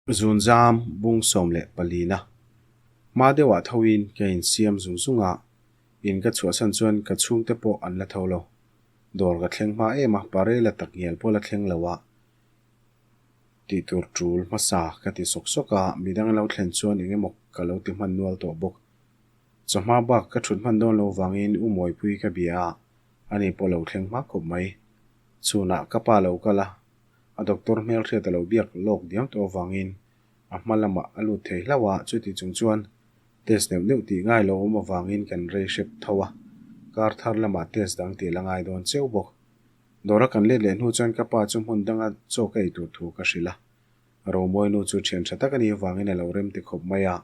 Zunzam bung 14 na hma deuhah thoin ka insiam zung zung a, in ka chhuahsan chuan ka chhungte pawh an la tho lo. Dawr ka thleng hma em a, parela tak ngial pawh la thleng lo a tih tur tul hmasa ka ti sawk sawk a, midang lo thlen chuan eng emaw ka lo ti hman nual tawh bawk. Chawhma bak ka thut hman dawn lo vangin U Mawipui ka bia a, ani pawh lo thleng hma khawp mai. Chhunah ka pa lo kal a, A doctor hmelhriat a lo biak lawk diam tawh avangin a hma lamah a lut thei hlauh a, chuti chung chuan test neuh neuh tih ngai lo awm avangin kan rei hrep tho a, kar thar lamah test dang tih la ngai dawn cheu bawk. Dawra kan let leh hnu chuan ka pa chu hmun danga chaw ka ei tur thu ka hrilh a, Romawi nu chu thian tha tak a nih avangin a lo rem ti khawp mai a,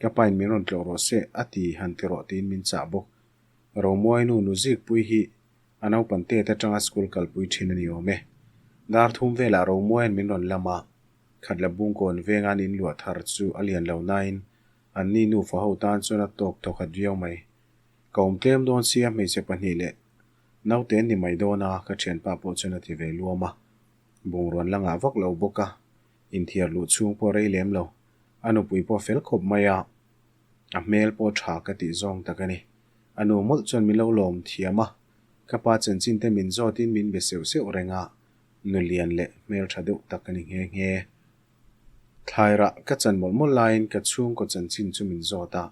ka pain min rawn tlawh rawh se a ti han ti rawh tiin min chah bawk. Romawi nu nu zikpui hi A naupan tet atanga school kalpui thin a ni awm e. Dar thum velah Romuai'n min rawn lam a, Khatla Bungkawn venga an inluah thar chu a lian lo nain an ni nufa ho tan chuan a tawk thawkhat viau mai. Ka awm tlem dawn sia hmeichhe pahnih leh naute an ni mai dawn a, ka thianpa pawh chuan a ti ve luam a. Bungruan la ngah vak lo bawk a, inthiar luh chhung pawh rei lem lo. A nupui pawh fel khawp mai a, a hmel pawh tha ka tih zawng tak a ni. A nu mawlh chuan min lo lawm thiam a, ka pa chanchin te min zawtin min be seuh seuh reng a, nu lian leh hmeltha deuh tak a ni nghe nghe. Thlairah ka chan mawlh mawlh laiin ka chhungkaw chanchin chu min zawt a,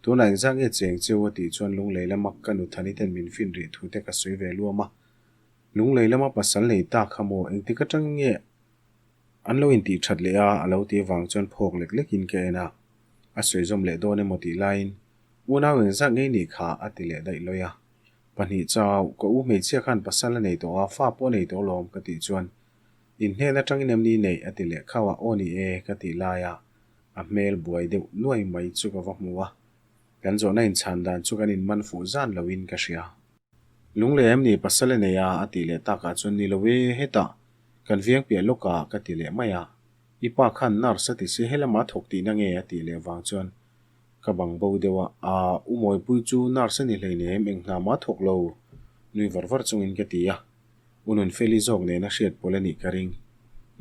tunah engzah nge cheng cheu a tih chuan lunglei lama ka nu Thani ten min fin rih thu te ka sawi ve luam a, lunglei lama pasal nei ta kha maw engtik atang nge an lo intih that leh a a lo ti avang chuan phawk lek lekin ka en a, a sawi zawm leh dawn emaw tih laiin Unau engzat ngei nih kha a ti leh daih lawi a. Pahnih chau, ka u hmeichhia khan pasal a nei tawh a, fa pawh a nei tawh lawm ka tih chuan in hnen atangin em ni neih a ti leh khauh a, aw ni e ka tih lai a, a hmel buai deuh nuai mai chu ka va hmu a. Kan zawhna inchhan dan chu kan inman fuh zan loin ka hria. Lunglei em ni pasal a nei a a tih leh takah chuan ni lo e, hetah kan viang piah lawkah ka ti leh mai a. I pa khan nurse a ti si, helamah a thawk tihna nge a tih leh vang chuan Ka bang bo deuh a, aa u Mawipui chu nurse a ni hleinem, eng hna mah thawk lo, nui var var chungin ka ti a. U Nunfeli zawk nena hriat pawl a nih ka ring.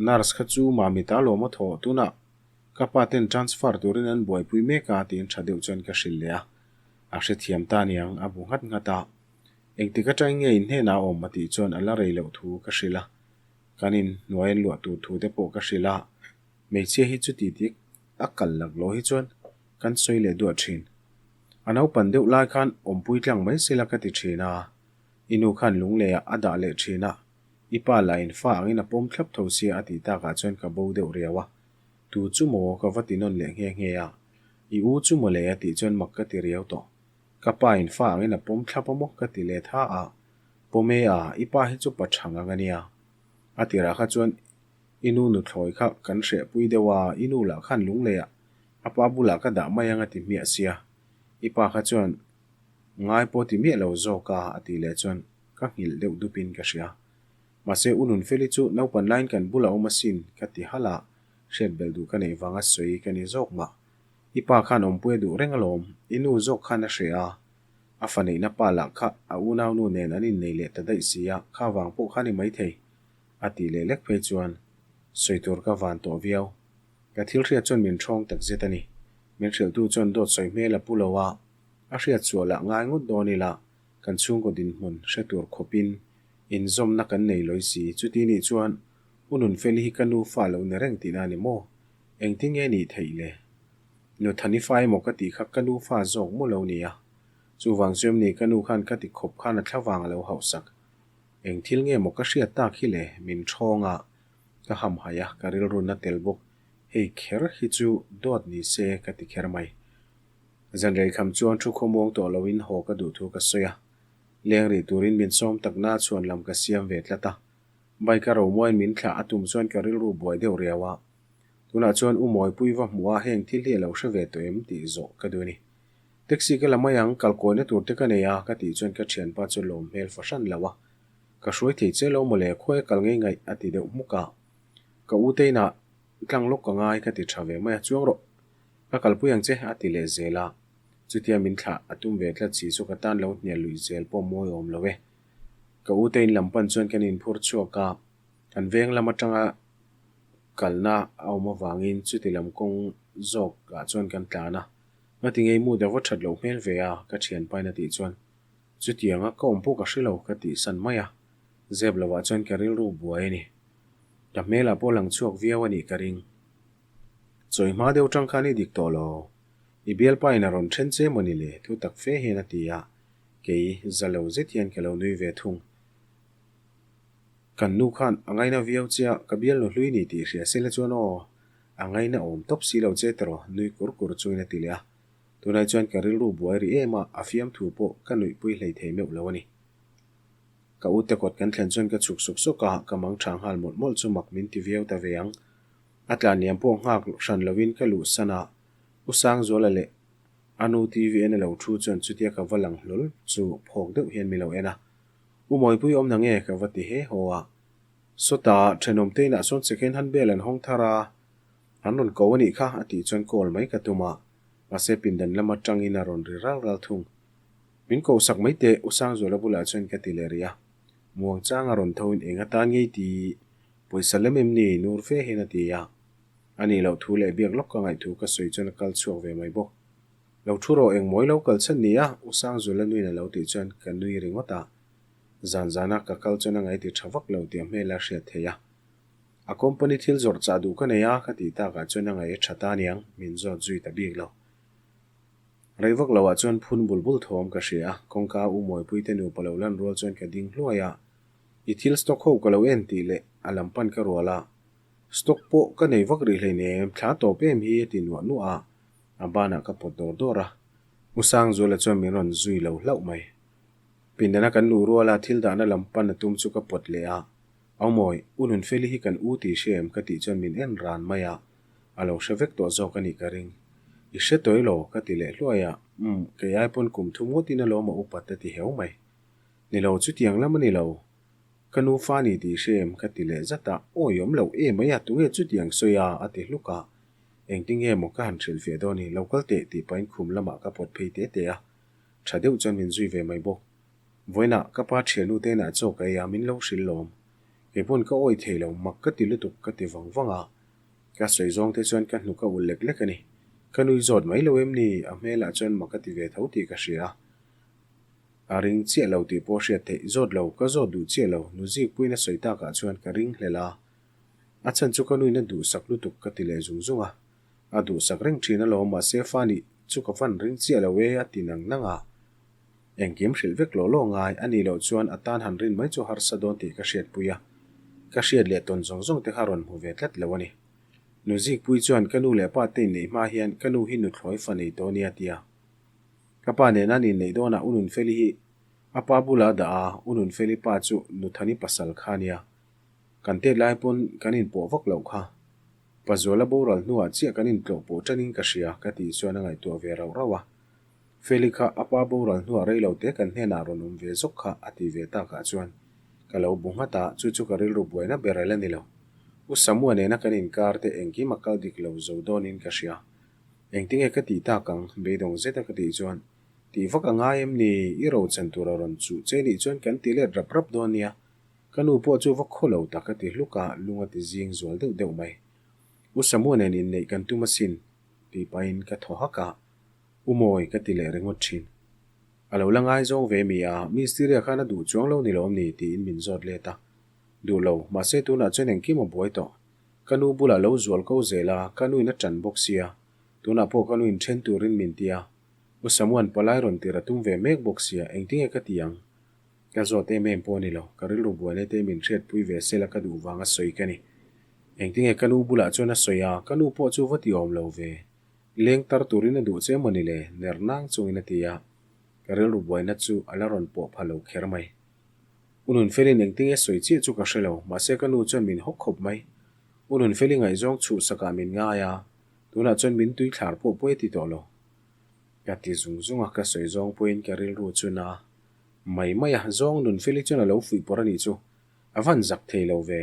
Nurse kha chu Mami ta lawm a thawh, tunah ka pa ten transfer turin an buaipui mek a tiin tha deuh chuan ka hrilh leh a. A hrethiam ta niang, a bu nghat nghat a. Engtik atangin nge in hnenah a awm a tih chuan a la rei loh thu ka hrilh a. Kan in hnuai an luah tur thu te pawh ka hrilh a. Hmeichhia hi chuti dik a kal lak lo hi chuan kan sawi leh duah thin. A naupan deuh lai khan awmpui tlang mai sela ka ti thin a, i nu khan lungleiah a dah leh thin a, i pa lah in fa angin a pawm thlap tho sia a tih takah chuan ka bo deuh riau a, tu chu maw ka va ti nawn leh nghe nghe a, i u chu maw le a tih chuan mak ka ti riau tawh. Ka pa in fa angin a pawm thlap a maw ka ti leh tha a, pawm e a, i pa hi chu pa tha ngang a nia. A tirah kha chuan I nu nuthlawi kha kan hrehpui deuh a, i nu lah khan lungleiah a pa bulah ka dah mai ang a ti hmiah sia. I pa kha chuan ngai pawh ti miah lo zawk a, a tih leh chuan ka nghilh deuh dupin ka hria. Mahse u Nunfeli chu naupan laiin kan bulah awm asin ka ti halh a, hriat belh duh ka neih vanga sawi ka ni zawk mah. I pa khan awmpui a duh reng alawm, i nu zawk khan a hreh a, a fa neihna pa lah kha a unaunu nen an innei leh ta daih sia, kha vang pawh kha ni maithei. A tih leh lek phei chuan sawi tur ka van tawh viau. Ka thil hriat chuan min ṭhawng tak zet a ni. Min hrilhtu chuan dawt sawi hmel a pu lo a, a hriat chhuah lah ngai ngawt dawn ila kan chhungkaw dinhmun hre tur khawpin inzawmna kan nei lawi si. Chuti nih chuan U Nunfeli hi ka nu fa lo ni reng tihna a ni maw? Engtin nge nih theih le? Nu Thani fa emaw ka tih kha ka nu fa zawk maw lo ni a? Chuvang chu em ni ka nu khan ka ti khawp khan a thlavang a lo hauhsak. Eng thil nge maw ka hriat tak hi le, min ṭhawng a, ka hamhaih a, ka rilru na tel bawk. Hei kher hi chu dawt ni se ka ti kher mai. Zanrei kham chuan thu khawmuang tawh loin haw ka duh thu ka sawi a. Leng rih turin min sawm takna chhuan lam ka siam ve tlat a. Bike a romuain min thlah a tum chuan ka rilru buai deuh riau a. Tunah chuan u Mawipui va hmuh a heng thil hi a lo hre ve tawh em tih zawh ka duh a ni. Taxi ka la mai ang, kalkawina tur te ka nei a, ka tih chuan ka thianpa chu lawm hmel fahran lo a. Ka hruai thei che lo mawle, khuai a kal ngei ngaih a ti deuh hmuk a. Ka u te inah tlang lawk ka ngai ka ti tha ve mai a, chuang rawh, ka kalpui ang che a ti leh zel a. Chutia min thlah a tum ve tlat si chu ka tan lo hnial luih zel pawh mawi awm lo e. Ka u te in lam pan chuan kan inphur chhuak a, kan veng lam atanga. Kalna a awm avangin chuti lam kawng zawk ah chuan kan tlan a, Ngati ngei mood a va that loh hmel ve a ka thianpain a tih chuan chutianga ka awm pawh ka hre lo ka tih san mai a, zep lovah chuan ka rilru buai a ni. Ka hmelah pawh lang chhuak viau a nih ka ring. Chawi hma deuh tang khan i dik tawh lo. I bialpa in a rawn then che maw ni le thu tak fe hian a ti a, kei za lo zet hian ka lo nui ve thung. Kan nu khan a ngaina viau che a, ka bialnu hlui ni tih hria se la chuan aw, a ngaina awm tawp si lo che tiraw nui kur kur chungin a ti leh a. Tunai chuan ka rilru buai rih em a, a fiamthu pawh ka nuihpui hlei thei meuh lo a ni. Ka ute kawt kan thlen chuan ka chhuk suk suk a, ka mang tha nghal mawlh mawlh chu mak min ti viau ta ve ang. A tlan liam pawh nghak hran lovin ka luh san a, U Sangzuala leh a nu TV en a lo thu chuan chutia ka va lang hlawl chu phawk deuh hian mi lo en a. U Mawipui awm na nge ka va ti he haw a. Sawta thenawm te inah sawn second hand bel an hawng thar a, an rawn ko a nih kha a tih chuan call mai ka tum a, mahse pindan lam atangin a rawn ri ral ral thung. Min ko sak mai teh U Sangzuala bulah chuan ka ti leh rih a. Muang chang a rawn tho in eng atan ngei ti pawisa lem em ni nur fe hian a ti a. A nih loh thu leh biak lawk ka ngaih thu ka sawi chuan a kal chhuak ve mai bawk. Lo thu rawh eng mawi lo kal chhan ni a, U Sangzuala nuin a lo tih chuan ka nui ringawt a. Zan zana ka kal chuan a ngaiti tha vak lo tih a hmel a hriat theih a. A company thil zawrh chah duh ka nei a, ka tih takah chuan a ngaih a tha ta aniang, min zawt zui ta bik lo. Rei vak loah chuan phun bul bul thawm ka hria a, kawngka U Mawipuite nupa lo lan rual chuan ka ding hluai a, I thil stock ho ka lo en tih leh a lam pan ka rual a, stock pawh ka nei vak rih hleinem, thla tawp em hi a ti nuah nuah a, a banah ka pawt dawr dawr a. U Sangzuala chuan min rawn zui lo hlauh mai. Pindana kan luh ruala thil dahna lam pan a tum chu ka pawt leh a, Aumawi, U Nunfeli hi kan u tih hria em ka tih chuan min en ran mai a, a lo hre vek tawh zawk a nih ka ring. I hre tawi lo, ka ti leh hluai a, Umm, kei ai pawn kum thum ngawtin a lawm a upat a ti heu mai. Ni lo, chutiang lam a ni lo. Ka nu fa ni tih hria em ka ti leh zat a, Awi awm lo emai a, tunge chutiang sawi a? a ti hluk a, Engtinge maw ka han hrilhfiah dawn i, lo kal teh tih pahin khum lamah ka pawt phei te te a, Tha deuh chuan min zui ve mai bawk. Vawiinah ka pa thiannu te inah chaw ka ei a, min lo hrilh lawm. Kei pawn ka awih thei lo, mak ka ti lutuk ka ti vang vang a. Ka sawi zawng te chuan ka hnuk a ulh lek lek a ni. Ka nui zawt mai lo em ni? A hmelah chuan mak ka ti ve tho tih ka hria a. A ring chiah lo tih pawh hriat theih zawt lo, ka zawt duh chiah lo, nu zikpuiin a sawi takah chuan ka ring hlel a. A chhan chu ka nuin a duhsak lutuk ka ti leh zung zung a. A duhsak reng thin alawm mahse fa nih chu ka van ring chiah lo e a ti nang nang a. Engkim hrilh vek lawh lawh ngai a nih loh chuan a tan han rin mai chu harsa dawn tih ka hriatpui a, ka hriat leh tawn zawng zawng te kha rawn hmu ve tlat lo a ni. Nu Zikpui chuan ka nu leh pa te inneih hma hian ka nu hi nuthlawi fa nei tawh nia tia. Ka pa nena an inneih dawnah U Nunfeli hi a pa bulah a dah a, U Nunfeli pa chu Nuthani pasal kha a nia. Kan tet lai pawn kan inpawh vak loh kha. Pazuala boral hnuah chiah kan intlawh pawh tanin ka hria ka tih chuan a ngaihtuah ve rauh rauh a. Feli kha a pa boral hnuah rei lo te kan hnenah rawn awm ve zawk kha a ti ve takah chuan ka lo bu nghat a, chu chu ka rilru buaina ber el a ni lo. U Samua nena kan inkar te engkim a kal dik lo zo dawnin ka hria. Engtinge ka tih tak ang? Beidawng zeta ka tih chuan tih vak a ngai em ni? I rochan tur a rawn chuh che nih chuan kan ti let rap rap dawn nia. Ka nu pawh chu va khaw lo tak a ti hluk a, lung a ti zing zual deuh deuh mai. U Samua nen inneih kan tum asin, tih pahin ka thaw hak a, U Mawi ka ti leh ringawt thin. A lo la ngaizawng ve mi a, Misteria khan a duh chuang lo ni lawm ni tiin min zawt let a. Duh lo, mahse tunah chuan engkim a buai tawh. Ka nu bulah lo zual ko zel a, ka nuin a ṭan bawk sia, tunah pawh ka nuin ṭhen turin min ti a. U Samua'n palai rawn tir a tum ve mek bawk sia, engtinge ka ti ang? Ka zawt em em pawh a ni lo, ka rilru buaina te min hriatpui ve sela ka duh vanga sawi ka ni. Engtinge ka nu bulah chuan a sawi a, ka nu pawh chu va ti awm lo ve. Leng tar turin a duh che maw ni le? Ner nang chungin a ti a, ka rilru buaina chu a la rawn pawh pha lo kher mai. U Nunfelin engtinge sawi chiah chu ka hre lo, mahse ka nu chuan min hawk khawp mai. U Nunfeli ngaihzawng chhuhsakah min ngai a, tunah chuan min tui thlar pawh pawi a ti tawh lo. Ka ti zung zung a, ka sawi zawng pawhin ka rilru chu na Mai mai a, zawng Nunfeli chuan a lo fuih pawr a nih chu. A van zak thei lo ve.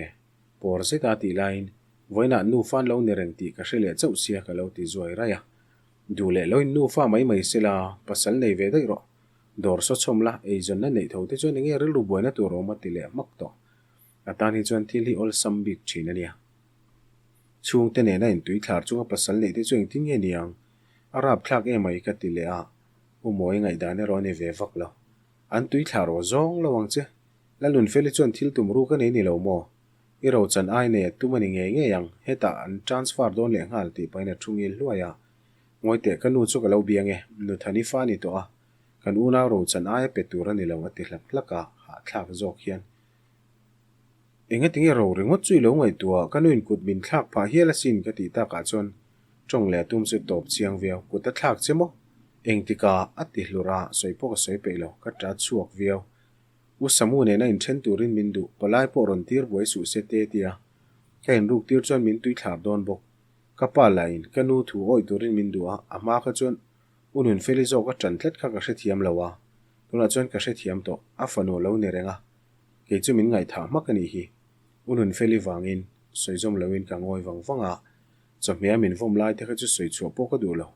Pawr zeta a tih laiin, Vawiinah nufa an lo ni reng tih ka hre leh chauh sia ka lo ti zuai raih a. Duh leh loin nufa mai mai se la, pasal nei ve daih rawh. Dawr saw chhawm la, eizawnna neih tho te chuan enge rilru buaina tur awm a ti leh hmak tawh. A tan hi chuan thil hi awlsam bik thin a nia. Chhungte nena intuithlar chunga pasal neih te chu engtin nge ni ang? A rapthlak emai ka ti leh a, U Mawi ngaihdan erawh a ni ve vak lo. An tuithlar aw zawng lo ang che. Lalnunfeli chuan thil tum ruk a nei ni lo maw? I rochan ai nei a tum a ni ngei ngei ang, hetah an transfer dawn leh nghal tih pahin a thu ngil hluai a. Ngawi teh ka nu chu ka lo biang e, Nuthani fa a ni tawh a, kan unau rochan aia pe tur a ni lo a ti hlak hlak a, hahthlak zawk hian. Engatinge ro ringawt chu i lo ngaihtuah, ka nuin kut min thlak phah hial asin ka tih takah chuan tawng leh a tum chu tawp chiang viau, kut a thlak che maw? Engtikah? a ti hlur a, sawi pawh ka sawi peih lo, ka ṭa chhuak viau. U Samu nena inṭhen turin min duh, palai pawh rawn tir buai suh se te tia ka inruk tir chuan min tui thlar dawn bawk. Ka pa lahin ka nu thu awih turin min duh a, a hma kha chuan U Nunfeli zawk a ṭan tlat kha ka hrethiam lo a, tunah chuan ka hrethiam tawh, a fanu a lo ni reng a, kei chu min ngaihthah hmak a nih hi. U Nunfeli vangin sawizawm loin ka ngawi vang vang a, chawhmeh a min vawm lai te kha chu sawi chhuah pawh ka duh lo,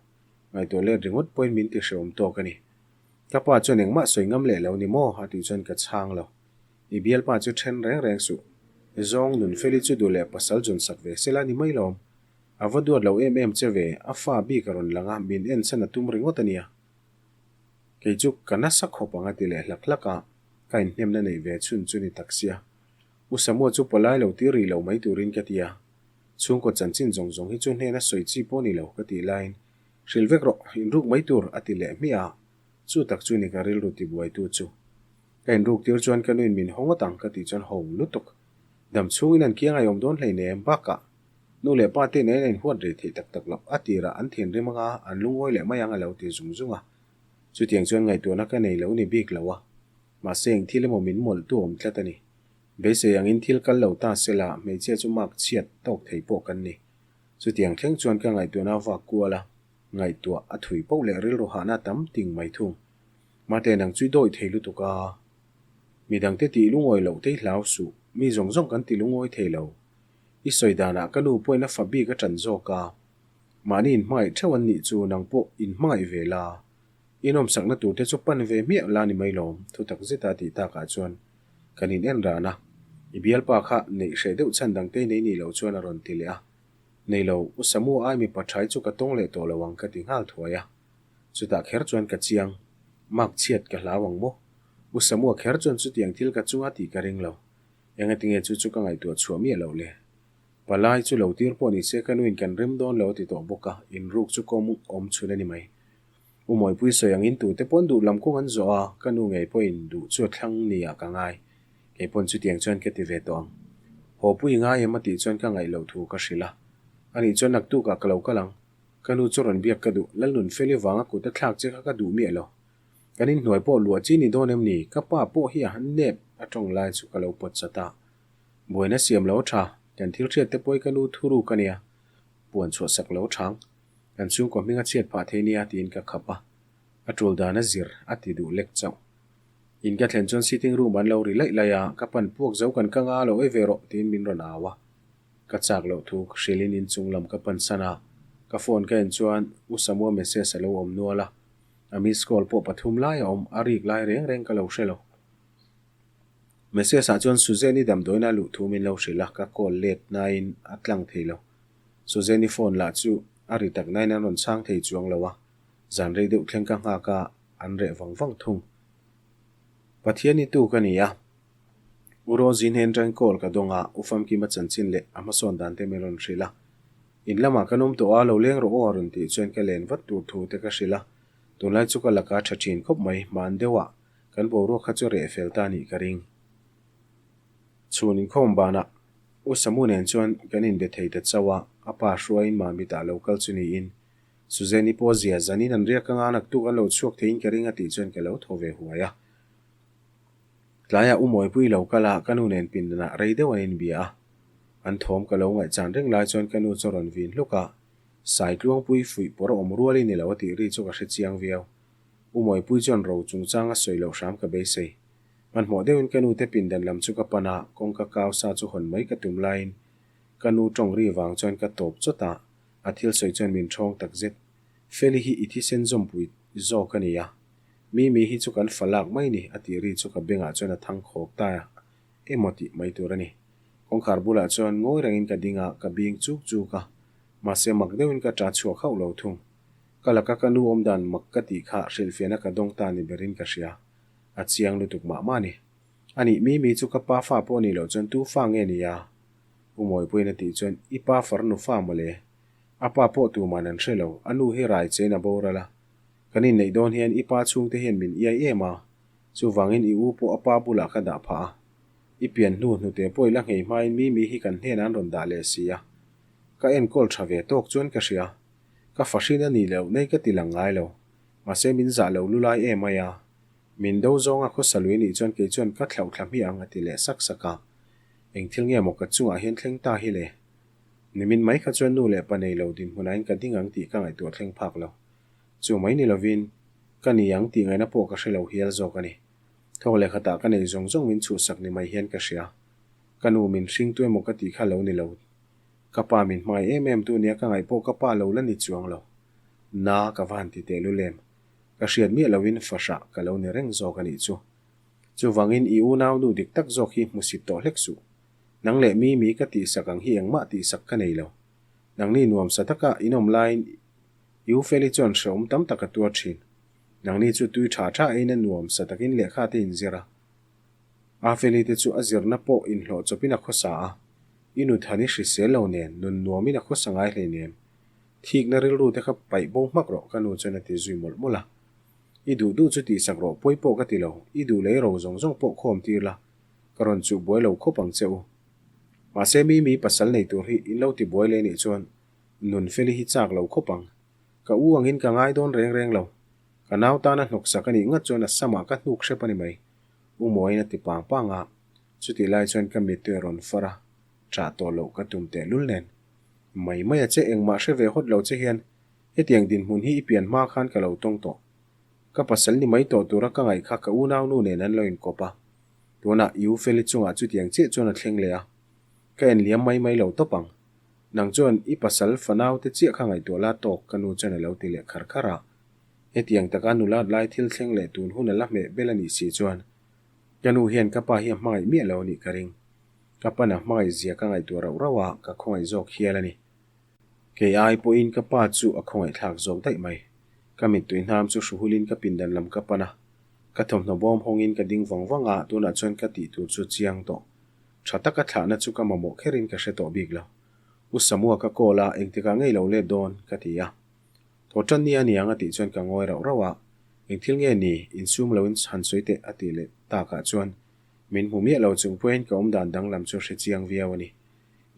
ngaihtuah let ringawt pawhin min ti hrehawm tawk a ni. Ka pa chuan engmah sawi ngam leh lo ni maw? a tih chuan ka chhang lo. I bialpa chu then reng reng suh. Zawng Nunfeli chu duh leh pasal zun sak ve sela ni mai lawm. A va duat lo em em che ve, a fa bik a rawn lang a, min en chhan a tum ringawt a nia. Kei chu ka nasa khawp ang a ti leh hlak hlak a, ka inhnemna neih ve chhun chu ni tak sia. U Samua chu palai lo tir rih lo mai turin ka ti a. Chhungkaw chanchin zawng zawng hi chu hnena sawi chi pawh ni lo ka tih laiin Hrilh vek rawh, inruk mai tur a ti leh hmiah a, chu tak chu ni ka rilru tibuaitu chu. Ka inruk tir chuan ka nuin min haw ngawt ang ka tih chuan ho lutuk. Dam chhungin an kiang a awm dawn hleinem bakah nu leh pa te nen a inhuat rei theih tak tak loh a tirah an thinrim anga an lungawi leh mai ang a lo ti zung zung a. Chutiang chuan ngaihtuahna ka nei lo ni bik lo a, mahse eng thil emaw min mawlhtu awm tlat a ni. Beisei angin thil kal lo ta sela hmeichhia chu mark chhiat tawk thei pawh kan ni. Chutiang thleng chuan ka ngaihtuahna a vak kual a, ngaihtuah a thui poh leh rilru hahna tam ting mai thung. Mate nang chu i dawih thei lutuk a, midangte tih lungawi loh te i hlau suh, mi zawng zawng kan ti lungawi thei lo. I sawi danah ka nu pawhin a fa bik a ṭan zawk a, mahni inhmangaih ṭheuh an nih chu nang pawh inhmangaih ve la, i nawmsakna turte chu pan ve hmiah la ni mai lawm, thutak zeta tih takah chuan Kan in en ran a, i bialpa kha neih hreh deuh chhan dang te nei nih loh chuan a rawn ti leh a. Nei lo, U Samu ai mipa ṭhai chu ka tawng leh tawh lo ang ka ti nghal thuai a. Chutah kher chuan ka chiang, mark chhiat ka hlau ang maw? U Samua kher chuan chutiang thil ka chunga tih ka ring lo. Engatinge chu chu ka ngaihtuah chhuah miah loh le? Palai chu lo tir pawh ni se ka nuin kan rem dawn lo a ti tawh bawk a, inruk chu kawm awm chhun a ni mai. U Mawipui sawi angin tute pawn duh lam kawng an zawh a, ka nu ngei pawhin duh chu a thlang ni ah ka ngai. Kei pawn chutiang chuan ka ti ve tawh ang. Haw pui i ngai em a tih chuan ka ngaih loh thu ka hrilh a. Anih chuan naktukah ka lo kal ang. Ka nu chu rawn biak ka duh, Lalnunfeli vanga kut a thlak che kha ka duh miah lo. Kan inhnuai pawh luah chi ni dawn em ni? Ka pa pawh hi a han nep a tawng lai chu ka lo pawt chat a. Buaina siam lo tha, kan thil hriat te pawh hi ka nu thuruk a nia. Puan chhuah sak lo thang. Kan chhungkaw hming a chhiat phah thei nia tiin ka khap a, a tul dan a zir a ti duh lek chauh. In ka thlen chuan sitting room an lo ri laih laih a, ka pan puak zo kan ka nga lo ei ve rawh tiin min rawn au a. Ka chak loh thu hrilhin inchung lam ka pan san a, ka phone ka en chuan U Samua message a lo awm nual a, a miss call pawh pathum lai a awm, a rik lai reng reng ka lo hre lo. Message ah chuan Suzanne-i damdawiin a luh thu min lo hrilh a, ka call let nain a tlang thei lo. Suzanne-i phone lah chu a ri tak nain an rawn chhang thei chuang lo a, zan rei deuh thleng ka nghak a, an reh vang vang thung. Pathian-i tu ka ni a, U Rosie hnen atangin call ka dawng a, U Famkima chanchin leh a hmasawn dan te min rawn hrilh a. In lamah kan awm tawh a, lo leng rawh aw a rawn tih chuan ka len vat tur thu te ka hrilh a, tunlai chu ka laka tha thin khawp mai, hman deuhah kan boruak kha chu reh fel ta anih ka ring. Chhun inkhawm banah U Samu nen chuan kan inbe thei ta chauh a, a pa hruaiin Mamitah lo kal chu niin Suzanne-i pawh zia zanin an riak anga naktuk an lo chhuak theiin ka ring a tih chuan ka lo thaw ve huai a. Tlaiah U Mawipui lo kal a, ka nu nen pindanah rei deuh an inbia a. An thawm ka lo ngaihchan reng lai chuan ka nu chu a rawn vin hluk a, Saitluangpui fuih pawr a awm rual i ni lo a tih ri chu ka hre chiang viau. U Mawipui chuan ro chungchang a sawi loh hram ka beisei. Hmanhmawh deuhin ka nute pindan lam chu ka pan a, kawngka kau sa chu hawn mai ka tum laiin ka nu tawng ri vang chuan ka tawp chawt a, a thil sawi chuan min thawng tak zet. Feli hi i thisen zawmpui zawk a ni a, Mimi hi chu kan fa lak mai ni a tih ri chu ka bengah chuan a thang khawk ta emaw tih mai tur a ni. Kawngkhar bulah chuan ngawi rengin ka ding a, ka bing chuk chuk a. Mahse mak deuhin ka ṭah chhuak hauh lo thung. Ka laka ka nu awmdan mak ka tih kha hrilhfiahna ka dawng ta ni berin ka hria. A chiang lutuk mah mah a ni. A nih Mimi chu ka pa fa pawh a nih loh chuan tu fa nge ni a? U Mawipuiin a tih chuan I pa farnu fa mawle. A pa pawh tuman an hre lo, a nu hi rai chein a boral a. Kan inneih dawn hian i pa chhungte hian min iai em a, chuvangin i u pawh a pa bulah ka dah phah a. I pian hnu hnute pawh i la nghei hmain Mimi hi kan hnenah an rawn dah leh si a. Ka enkawl tha ve tawk chuan ka hria. Ka fahrin a nih loh nei ka ti lang ngai lo. Mahse min zah lo lulai em mai a. Min do zawnga khawsa lui nih chuan kei chuan ka thlauh thla hmiah ang a ti leh sak sak a. Eng thil nge maw ka chungah hian thleng ta hi le? Nimin mai kha chuan nu leh pa nei lo dinhmunain ka ding ang tih ka ngaihtuah thleng phak lo. Chu mai ni lovin, ka ni ang tih ngaihna pawh ka hre lo hial zawk a ni. Thawk leh khatah ka nei zawng zawng min chhuhsak ni mai hian ka hria. Ka nu min hring tu emaw ka tih kha lo ni lo. Ka pa min hmangaih em em tu nia ka ngaih pawh ka pa lo la ni chuang lo. Na ka va han ti teh lul em. Ka hriat miah loin fahrah ka lo ni reng zawk a nih chu. Chuvangin i unau nu dik tak zawk hi hmusit tawh hlek suh. Nang leh mi mi ka tihsak ang hi engmah tihsak ka nei lo. Nangni nuamsa taka in awm laiin i u Feli chuan hrehawm tam tak a tuar thin. Nangni chu tui tha tha eiin a nuamsa takin lehkha te in zir a. A Feli te chu a zirna pawh inhlawh chawpin a khawsa a. I nu than i hrisel lo nen nun nuamin a khawsa ngai hleinem. Thikna rilru te kha paih bo hmak rawh ka nu chuan a ti zui mawlh mawlh a. I duh duh chu tihsak rawh pawi pawh ka ti lo, i duh lei ro zawng zawng pawh khawm tir la, ka rawn chuh buai lo khawp ang che u. Mahse mi mi pasal nei tur hi in lo ti buai leh nih chuan nun feli hi chak lo khawp ang. Ka u angin ka ngai dawn reng reng lo. Ka nau tana hnawksak a nih ngat chuan a samah ka hnuk hrep a ni mai. U Mawiin a ti pang pang a, chutih lai chuan ka mittui a rawn far a, ṭah tawh loh ka tum tehlul nen. Mai mai a che engmah hre ve hawt lo che hian Hetiang dinhmun hi i pian hma khan ka lo tawng tawh. Ka pasal ni mai tawh tura ka ngaih kha ka unaunu nen an lo inkawp a. Tunah i u Feli chungah chutiang chiah chuan a thleng leh a. Ka en liam mai mai lo tawp ang. Nang chuan i pasal fanau te chiah kha ngaihtuah la tawk ka nu chuan a lo ti leh khar khar a. Hetiang taka nulat lai thil thleng leh tun hun a la hmeh bel a nih si chuan ka nu hian ka pa hi a hmangaih miah lo a nih ka ring. Ka pan a hmangaih zia ka ngaihtuah rauh rauh a, ka khawngaih zawk hial a ni. Kei ai pawhin ka pa chu a khawngaihthlak zawk daih mai. Ka mittui hnam chu hruhulin ka pindan lam ka pan a. Ka thawmhnaw bawm hawngin ka ding vang vang a, tunah chuan ka tih tur chu chiang tawh. Tha taka thlahna chu ka mamawh kherin ka hre tawh bik lo. U Samua ka call a, engtikah ngei lo let dawn? ka ti a. Thaw tan nia niang a tih chuan ka ngawi rauh rauh a, Eng thil nge ni? Insum loin han sawi teh a tih leh takah chuan min hmu miah lo chung pawhin ka awmdan danglam chu hre chiang viau a ni.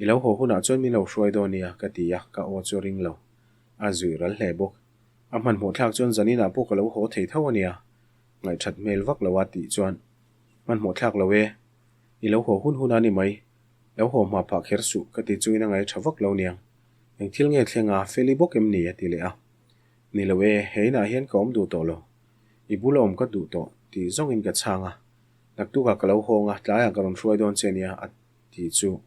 I lo haw hunah chuan min lo hruai dawn nia, ka ti a, ka aw chu a ring lo. A zuih ral hle bawk. A hmanhmawh thlak chuan zaninah pawh ka lo haw thei tho a nia. Ngaihthat hmel vak lo a tih chuan, Hmanhmawh thlak lo e. I lo haw hun hun a ni mai. Lo haw hma phah kher suh, ka ti chungin a ngaihṭha vak lo niang. Eng thil nge thleng a, Feli bawk em ni? a ti leh a. Ni lo e, he inah hian ka awm duh tawh lo. I bula awm ka duh tawh, tih zawngin ka chhang a. Naktukah ka lo hawng a, tlaiah ka rawn hruai dawn che nia, a tih chu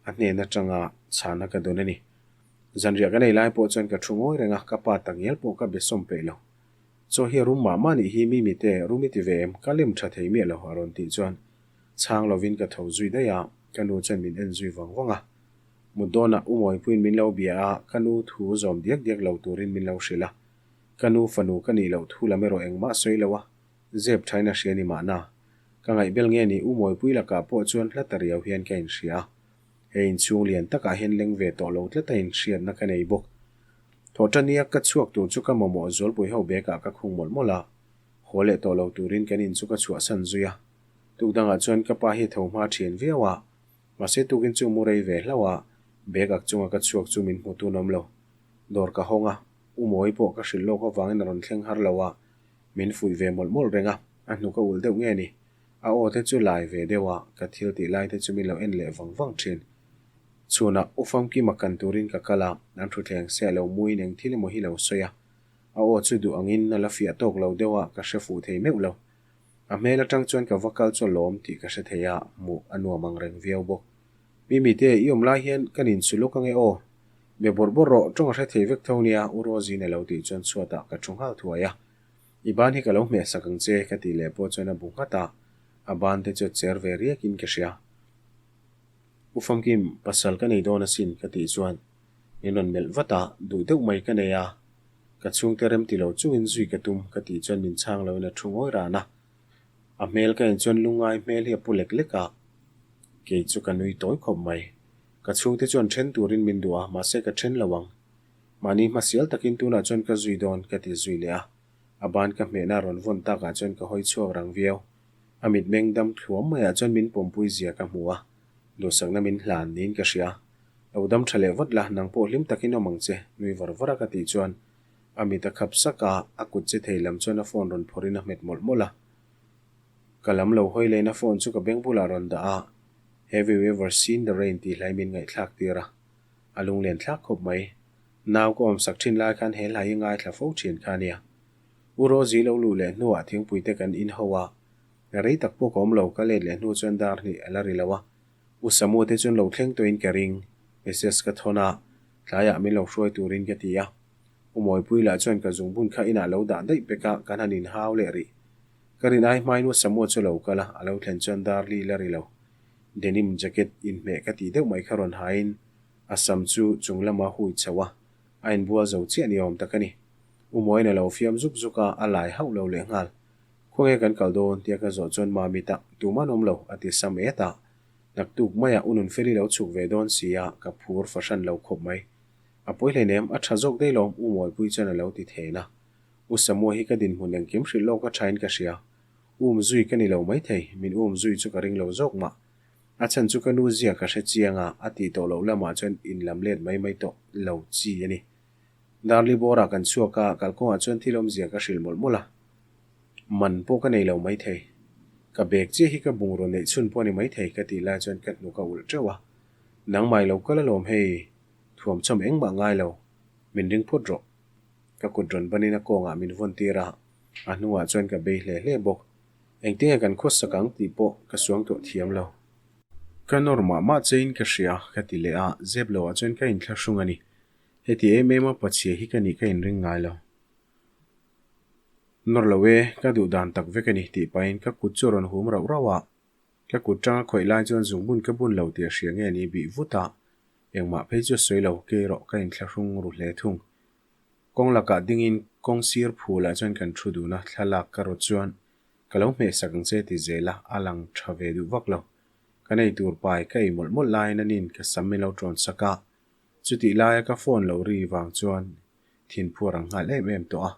a hnen atanga chhana ka dawn a ni. Zanriah ka nei lai pawh chuan ka thu ngawi reng a, ka pa takngial pawh ka be sawm peih lo. Chaw hi a rum mah mah nih hi Mimite, rum i ti ve em? Ka lem tha thei miah lo a rawn tih chuan chhang lovin ka tho zui daih a, ka nu chuan min en zui vang vang a. Mut dawnah U Mawipuiin min lo bia a, ka nu thu zawm diak diak lo turin min lo hrilh a. Ka nu fanu ka nih loh thu lam erawh engmah sawi lo a, Zep thain a hria ni mahna. Ka ngaihbel nge ni U Mawipui lakah pawh chuan hla ta riau hian ka inhria a. He inchhung lian takah hian leng ve tawh lo tlat a inhriatna ka nei bawk. Thawhṭania ka chhuak tur chu ka mamawh zualpui ho bag ah ka khung mawlh mawlh a. Haw leh tawh lo turin kan in chu ka chhuahsan zui a. Tuk dangah chuan ka pa hi tho hma ṭhian viau a. Mahse tukin chu mu rei ve hlauh a, bag ak chunga ka chhuak chu min hmu tun awm lo. Dawr ka hawng a, U Mawi pawh ka hrilh lawk avangin a rawn thleng har lo a. Min fuih ve mawlh mawlh reng a, a hnuk a ulh deuh nge ni? A aw te chu lai ve deuh a, ka thil tih lai te chu min lo en leh vang vang thin. Chhunah U Famkima kan turin ka kal a, an thutthleng se a lo muin eng thil emaw hi lo sawi a. A aw chu duh angin a la fiah tawk lo deuh a, ka hre fuh thei meuh lo. A hmel atang chuan ka va kal chu a lawm tih ka hre thei a, hmuh a nuam ang reng viau bawk. Mimite, i awm lai hian ka nin chu lawk ange aw. Be bawrh bawrh rawh, tawng a hre thei vek tho nia, U Rosie-in a lo tih chuan chhuatah ka thu nghal thuai a. I ban hi ka lo hmeh sak ang che, ka tih leh pawh chuan a bu nghat a, a ban te chu a cher ve riakin ka hria. U Famkim, pasal ka nei dawn asin ka tih chuan min rawn melh vat a, duh deuh mai ka nei a, ka chhungte rem ti lo chungin zui ka tum ka tih chuan min chhang loin a thu ngawi ran a. A hmel ka en chuan lungngai hmel hi a pu lek lek a, kei chu ka nui tawi khawp mai. Ka chhungte chuan then turin min duh a, mahse ka then lo ang. Mahni hmasial takin tunah chuan ka zui dawn ka ti zui leh a, a ban ka hmehna rawn vawn takah chuan ka hawi chhuak rang viau. A mitmeng dam thluam maiah chuan min pawmpui zia ka hmu a, duhsakna min hlan niin ka hria. Lo dam tha leh vat la, nang pawh hlim takin awm ang che, nui var var a ka tih chuan a mit a khap sak a, a kut che thei lam chuan a phone rawn phawrhin a hmet mawlh mawlh a. Ka lam lo hawi lehna phone chu ka beng bulah rawn dah a, Have you ever seen the rain tih hlai min ngaihthlak tir a, a lunglen thlak khawp mai. Nau ka awmsak thin lai khan he hlai hi ngaithla fo thin kha a nia. U Rosie lo luh leh hnuah thingpui te kan in ho a, rei tak pawh ka awm lo, ka let leh hnu chuan dar hnih a la ri lo a, U Samu te chuan lo thleng tawhin ka ring, message ka thawn a, tlaiah min lo hruai turin ka ti a. U Mawipui lah chuan ka zungbun kha inah lo dah daih pek a, kan han inhau leh rih. Ka rin ai hmain U Samu chu lo kal a, a lo thlen chuan dar li la ri lo. Denim jacket inhmeh ka tih deuh mai kha rawn hain a sam chu chung lama hui chho a, a inbual zo chiah ni awm tak a ni. U Mawiin a lo fiam zuk zuk a, a lai hauh lo leh nghal. Khawnge kan kal dawn tia ka zawh chuan Mami tak tuman awm lo a ti sam et a, naktuk maiah u Nunfeli lo chhuk ve dawn si a, ka phur fahran lo khawp mai. A pawi hleinem, a tha zawk daih lawm U Mawipui chuan a lo ti then a. U Samua hi ka dinhmun engkim hrilh lawk a thain ka hria. Um zui ka ni lo maithei, min um zui chu ka ring lo zawk mah. A chhan chu ka nu zia ka hre chiang a, a tih tawh loh lamah chuan inlam let mai mai tawh lo chi a ni. Darli bawrah kan chhuak a, kalkawngah chuan thil awmzia ka hrilh mawlh mawlh a. Man pawh ka nei lo maithei. Ka bag chiah hi ka bungraw neih chhun pawh a ni maithei ka tih lai chuan ka hnuk a ulh teuh a. Nangmah i lo kal alawm hei, thuamchawm engmah ngai lo, min ring phawt rawh. Ka kut rawn banin a kawngah min vawn tir a, a hnungah chuan ka bei hle hle bawk. Engtinge kan khawsak ang tih pawh ka suangtuah thiam lo. Ka nawr mah mah chein ka hria ka ti leh a, zep loah chuan ka inthlahrung a ni. Heti em em a pachhia hi ka nih ka inring ngai lo. Nawr lo e, ka duh dan tak vek a ni tih pahin ka kut chu a rawn hum rauh rauh a. Ka kut tanga khawih lai chuan zungbun ka bun lo tih a hria nge ni bih vut a, engmah phei chu a sawi lo, kei erawh ka inthlahrung ru hle thung. Kawng lakah dingin kawng sir phulah chuan kan thu dun a, thlalak ka rawt chuan ka lo hmehsak ang che ti zel a, a lang tha ve duh vak lo. Kan ei tur pai ka ei mawlh mawlh laiin anin ka sam min lo tawn sak a, chutih laia ka phone lo ri vang chuan thinphuar ang nghal em em tawh a,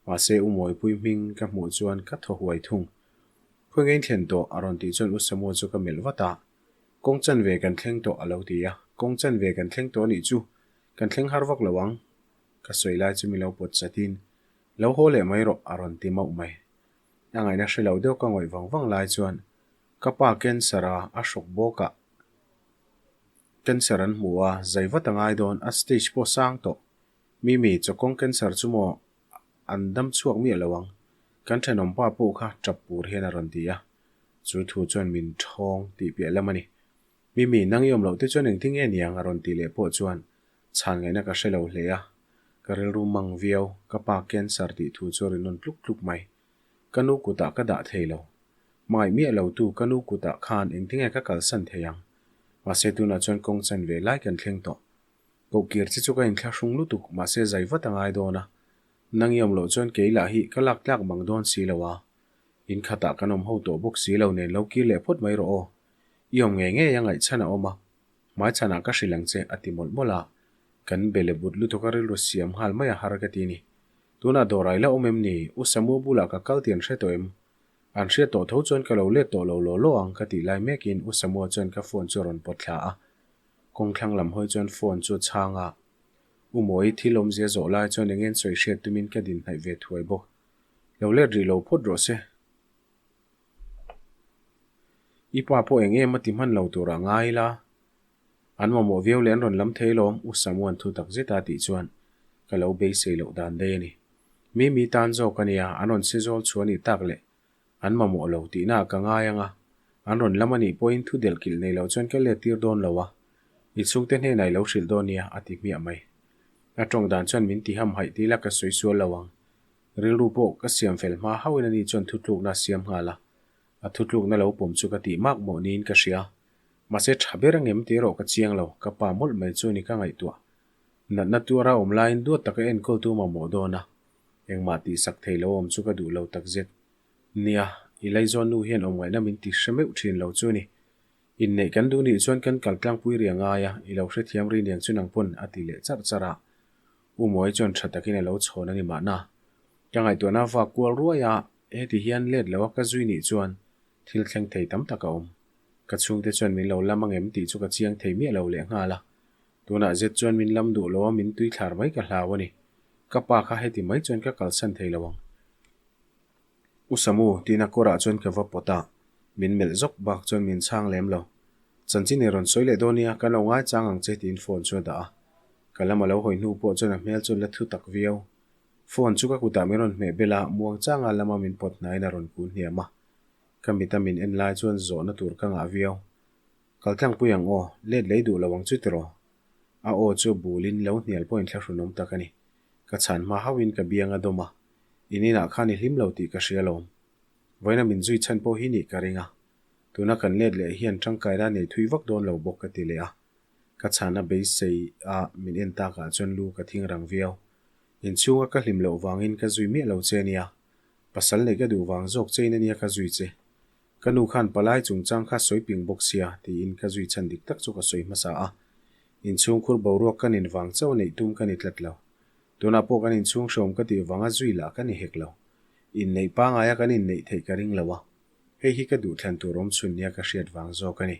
mahse U Mawipui hming ka hmuh chuan ka thaw huai thung. Khawi nge in thlen tawh? a rawn tih chuan U Samuel chu ka melh vat a, Kawng chanve kan thleng tawh a lo ti a, Kawng chanve kan thleng tawh anih chu, kan thleng har vak lo ang. Ka sawi lai chu min lo pawt chatin, Lo haw leh mai rawh a rawn ti mauh mai. A ngaihna hre lo deuh ka ngawih vang vang lai chuan ka pa cancer a a hrawk bawk a, cancer an hmu a, zai vat a ngai dawn, a stage pawh sang tawh. Mimi, chawkawng cancer chu maw an dam chhuak miah lo ang, kan thenawm pa pawh kha tap pur hian a rawn ti a, chu thu chuan min thawng tih piah lam a ni. Mimi, nang i awm loh te chuan engtin nge niang a rawn tih leh pawh chuan chhan ngaihna ka hre lo hle a, ka rilru mang viau, ka pa cancer tih thu chu a ri nawn tluk tluk mai. Ka nu kutah ka dah thei lo. Hmangaih miah lo tu ka nu kutah khan engtin nge ka kalsan thei ang? Mahse tunah chuan kawng chan ve lai kan thleng tawh. Kohkir che chu ka inthlahrung lutuk, mahse zai vat a ngai dawn a. Nang i awm loh chuan kei lah hi ka lak tlak mang dawn si lo a. In khatah kan awm ho tawh bawk si lo nen lo kir leh phawt mai rawh aw. I awm ngei ngei a ngaihchhan a awm a. Hmaichhanah ka hrilh ang che a ti mawlh mawlh a. Kan be le but lutuk a rilru siam nghal mai a har ka ti ni. Tunah dawr ai la awm em ni? U Samu bulah ka kal tih an hre tawh em? An hriat tawh tho chuan ka lo let tawh lo law law ang ka tih lai mekin U Samua chuan ka phone chu a rawn pawt thla a. Kawng thlang lam hawi chuan phone chu a chhang a. U Mawi thil awmzia zawh lai chuan eng en sawi hriat tumin ka din hnaih ve thuai bawk. Lo let rih lo phawt rawh se. I pa pawh eng em a ti hman lo turah ngai ila. An mamawh viau leh an rawn lam thei lawm, U Samuan thu tak zet a tih chuan ka lo beisei loh dan daih a ni. Mimi tan zawk a nia, an rawn se zawl chhuah a nih tak leh an mamawh lo tihna ah ka ngai ang a, an rawn lam a nih pawhin thu delh kilh nei lo chuan ka let tir dawn lo a, i chhungte hnenah i lo hrilh dawn nia a ti hmiah mai. A tawng dan chuan min ti hamhaih ti ila ka sawi sual lo ang. Rilru pawh ka siam fel hma hauhin ani chuan thutlukna a siam nghal a, a thutlukna lo pawm chu ka tih mak mawh niin ka hria. Mahse tha ber angem tih erawh ka chiang lo, ka pa mawlh mai chu ni ka ngaihtuah. Natna tuara awm laiin duat taka enkawltu mamawh dawn a, engmah tihsak thei lo awm chu ka duh lo takzet. Nia, i laizawn nu hian awmngaihna min ti hre meuh thin lo chu ni. Inneih kan duh nih chuan kan kal tlangpui ri a ngai a, i lo hrethiam ri niang chu nang pawn a ti leh charh charh a. U Mawi chuan tha takin a lo chhawn a ni mahna. Ka ngaihtuahna vak kual ruai a, heti hian let lo a ka zui nih chuan thil thleng thei tam tak a awm. Ka chhungte chuan min lo lam angem tih chu ka chiang thei miah lo lehnghal a. Tunah zet chuan min lam duh lo a min tui thlar mai ka hlau a ni. Ka pa kha heti mai chuan ka kalsan thei lo ang. U Samu, tiin a kawrah chuan ka va pawt a, min melh zawk bak chuan min chhang lem lo. Chanchin i rawn sawi leh dawn nia, kan lo ngaichang ang che tiin phone chu a dah a. Ka lam a lo hawi hnu pawh chuan a hmel chu la thu tak viau. Phone chu ka kutah min rawn hmeh bel a, muangchanga lama min pawt hnaiin a rawn kun hniam a. Ka mita min en lai chuan zawhna tur ka ngah viau. Kal tlangpui ang aw, let lei duh lo ang chu tiraw? A aw chu bulin lo hnial pawhin thlahrunawm tak a ni. Ka chhan hma hauhin ka biang a dawm a, in inah khan i hlim lo tih ka hria lawm. Vawiina min zui chhan pawh hi nih ka ring a. Tuna kan let leh hian tangkaina nei thui vak dawn lo bawk ka ti leh a. Ka chhana beisei a min en takah chuan lu ka thing rang viau. Inchhunga ka hlim loh vangin ka zui miah lo che nia. Pasal neih ka duh vang zawk chein ania ka zui che. Ka nu khan palai chungchang kha sawi ping bawk sia tiin ka zui chhan dik tak chu ka sawi hmasa a. Inchhungkhur boruak ka nin vang chauh neih tum ka ni tlat lo. Tunah pawh kan inchhung hreawm ka tih vanga zui lah ka ni hek lo. Inneih pangaia kan inneih theih ka ring lo a. Hei hi ka duhthlan tur awm chhun nia ka hriat vang zawk a ni.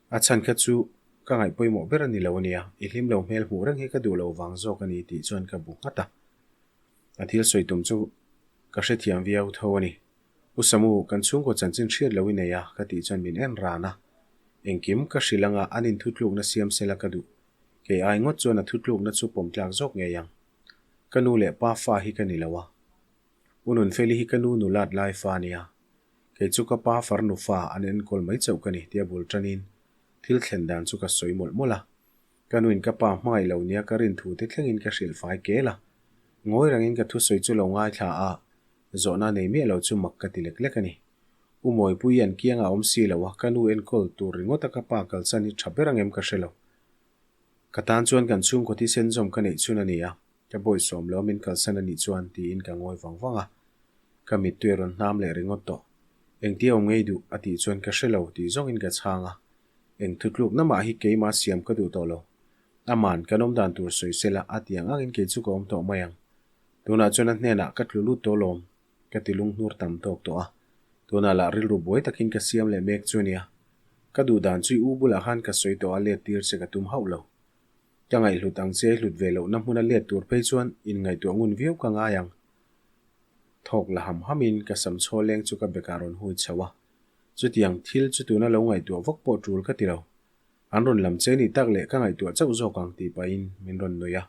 A chhan kha chu ka ngaih pawimawh ber a ni lo ania, i hlim lo hmel hmuh reng hi ka duh lo vang zawk a ni tih chuan ka bu nghat a. A thil sawi tum chu ka hrethiam viau tho a ni. U Samu, kan chhungkaw chanchin hriat lo i nei a, ka tih chuan min en ran a. Engkim ka hrilh anga an inthutlukna siam sela ka duh. Kei ai ngawt chuan a thutlukna chu pawm tlak zawk ngei ang. Ka nu leh pa fa hi ka ni lo a. U Nunfeli hi ka nu nulat lai fa a nia. Kei chu ka pa farnu fa an enkawl mai chauh ka ni tia bul tanin thil thlen dan chu ka sawi mawlh mawlh a. Ka nuin ka pa hmangaih lo nia ka rin thu te thlengin ka hrilh fai kel a. Ngawi rangin ka thusawi chu lo ngaithla a, zawhna nei miah lo chu mak ka ti lek lek a ni. U Mawipui an kiangah a awm si lo a, ka nu enkawl tur ringawt a ka pa kalsan hi tha ber angem ka hre lo. Ka tan chuan kan chhungkaw thisen zawm ka neih chhun a ni a, ka bawisawm lo min kalsan a nih chuan tiin ka ngawi vang vang a. Ka mittui a rawn hnam leh ringawt tawh. Engtia awm ngei duh a tih chuan ka hre lo tih zawngin ka chhang a. Eng thutlukna mah hi keimah siam ka duh tawh lo. Aman kan awm dan tur sawi sela a ti ang angin kei chu ka awm tawh mai ang. Tunah chuan a hnenah ka tlu lut tawh lawm. Ka ti lunghnur tam tawk tawh a, tunah lah rilru buai takin ka siam leh mek chu ania. Ka duh dan chu i u bulah khan ka sawi tawh a let tir che ka tum hauh lo. Ka ngaihhlut ang che hlut ve lohna hmuna let tur phei chuan inngaihtuah ngun viau ka ngai ang. Thawk la ham hamin ka sam chhaw leng chu ka bekah rawn hui chho a. Chutiang thil chu tuna lo ngaihtuah vak pawh tul ka ti lo. An rawn lam che nih tak leh ka ngaihtuah chauh zawk ang tih pahin min rawn nuih a.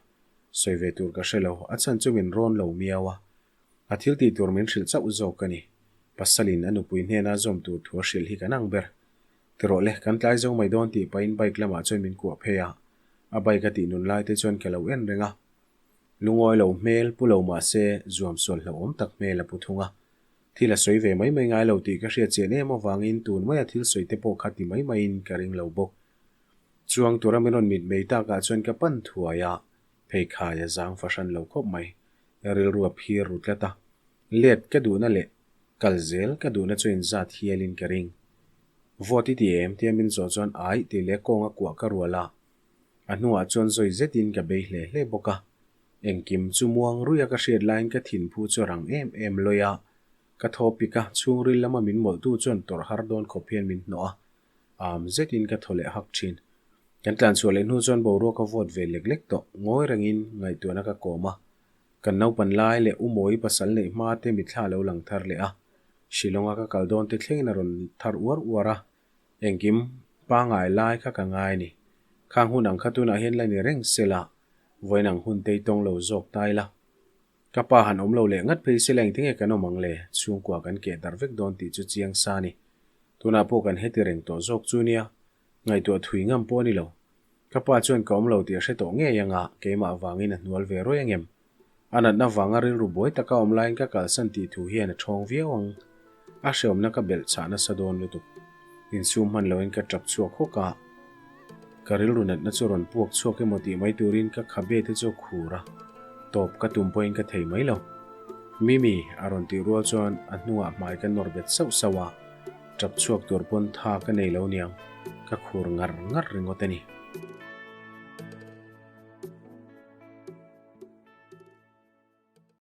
Sawi ve tur ka hre lo, a chhan chu min rawn lo miau a. A thil tih tur min hrilh chauh zawk a ni. Pasalin a nupui hnena zawm tur thu a hrilh hi kan ang ber. Tirawh le, kan tlai zo mai dawn tih pahin bike lamah chuan min kuah phei a. A bike a tih nun lai te chuan ka lo en reng a. Lungawi lo hmel pu lo mah se zuam sual hlauhawm tak hmel a pu thung a. Thil a sawi ve mai mai ngai lo tih ka hriat chian em avangin tun maia thil sawi te pawh kha ti mai maiin ka ring lo bawk. Chuang tura min rawn mit mei takah chuan ka pan thuai a. Pheikhai a zang fahran lo khawp mai. Rilru a phir ru tlat a. Let ka duhna leh kal zel ka duhna chu inzat hialin ka ring. Vote i ti em? tia min zawh chuan aih tih leh kawng a kuah ka rual a. A hnuah chuan zawi zetin ka bei hle hle bawk a. Engkim chu muang ruia ka hriat laiin ka thinphu chu a rang em em lawi a. Ka thaw pik a, chhungril lama min mawlhtu chuan tawrh har dawn khawp hian min hnawh a. Am zetin ka thaw leh hak thin. Kan tlan chhuah leh hnu chuan boruak a vawt ve lek lek tawh. Ngawi rengin ngaihtuahna ka kawm a. Kan naupan lai leh U Mawi pasal neih hma te mitthla a lo lang thar leh a. Shillong-a ka kal dawn te thlengin a rawn thar uar uar a. Engkim pangai lai kha ka ngai a ni. Khang hun ang kha tunah hian la ni reng sela, vawiin ang hun tei tawng lo zawk ta ila. Ka pa han awm lo leh ngat phei sela engtinge kan awm ang le? Chhungkua kan keh darh vek dawn tih chu chiang sa a ni. Tunah pawh kan heti reng tawh zawk chu nia. Ngaihtuah thui ngam pawh a ni lo. Ka pa chuan ka awm lo tih a hre tawh ngei anga keimah vangin a hnual ve ruai angem? A natna vanga rilru buai taka awm laiin ka kalsan tih thu hian a ṭhawng viau ang. A hreawmna ka belh chhah nasa dawn lutuk. Insum hman loin ka tap chhuak hawk a. Ka rilru natna chu rawn puak chhuak emaw tih mai turin ka khabe te chu a khur a, tawp ka tum pawhin ka thei mai lo. Mimi, a rawn tih rual chuan a hnungah hmai ka nawr bet sauh sauh a, tap chhuak tur pawn tha ka nei lo niang, ka khur ngar ngar ringawt a ni.